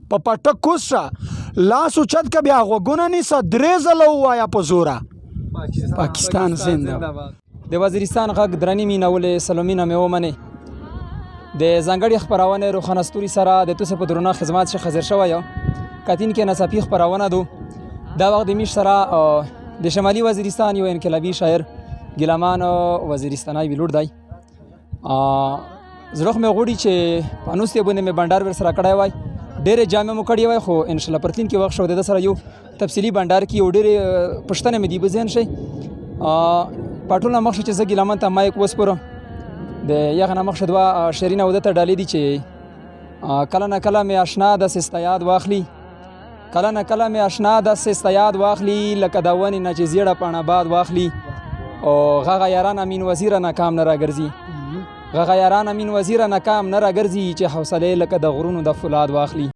په پټک کوز شه، لاس اوچت که، بیا غوږونه نیسه، درې ځله ووایه په زوره، پاکستان زنده باد. د وزیرستان غږ درنې مینولې سلامونه مې ومنې. د ځانګړې خپرونې روښانه ستوري سره د تاسو په درنو خدمت څخه حاضر شوی یم. کتین کې ناڅاپي خپرونه دو. دا وخت د میش سره د شمالي وزیرستان یو انقلابي شاعر ګیلامان وزیرستانای ویلوړ دی. زړه خو مې غوړي چې پانوس باندې مې بنډار ور سره کړی وای، ډېرې جامې مو کړې وای، خو ان شاء الله پرتلین کې وخت شو د سره یو تفصیلي بنډار کې یو ډېرې پوښتنې مې دی په ذهن شي. پټول نه مخ چې زه ګیلامن ته مایک وسپرم، د یغه نه مخ دوه شیرینه ودته ډالې دي چې کله نه کله مې آشنا د سستا یاد واخلي، کله نه کله مې آشنا د سستا یاد واخلي، لکه د ونې نه چې زیړه پاڼه باد واخلي، او غغه یاران امین وزیر نه کام نه راګرځي، غغه یاران امین وزیر نه کام نه راګرځي، چې حوصله لکه د غرونو د فولاد واخلي.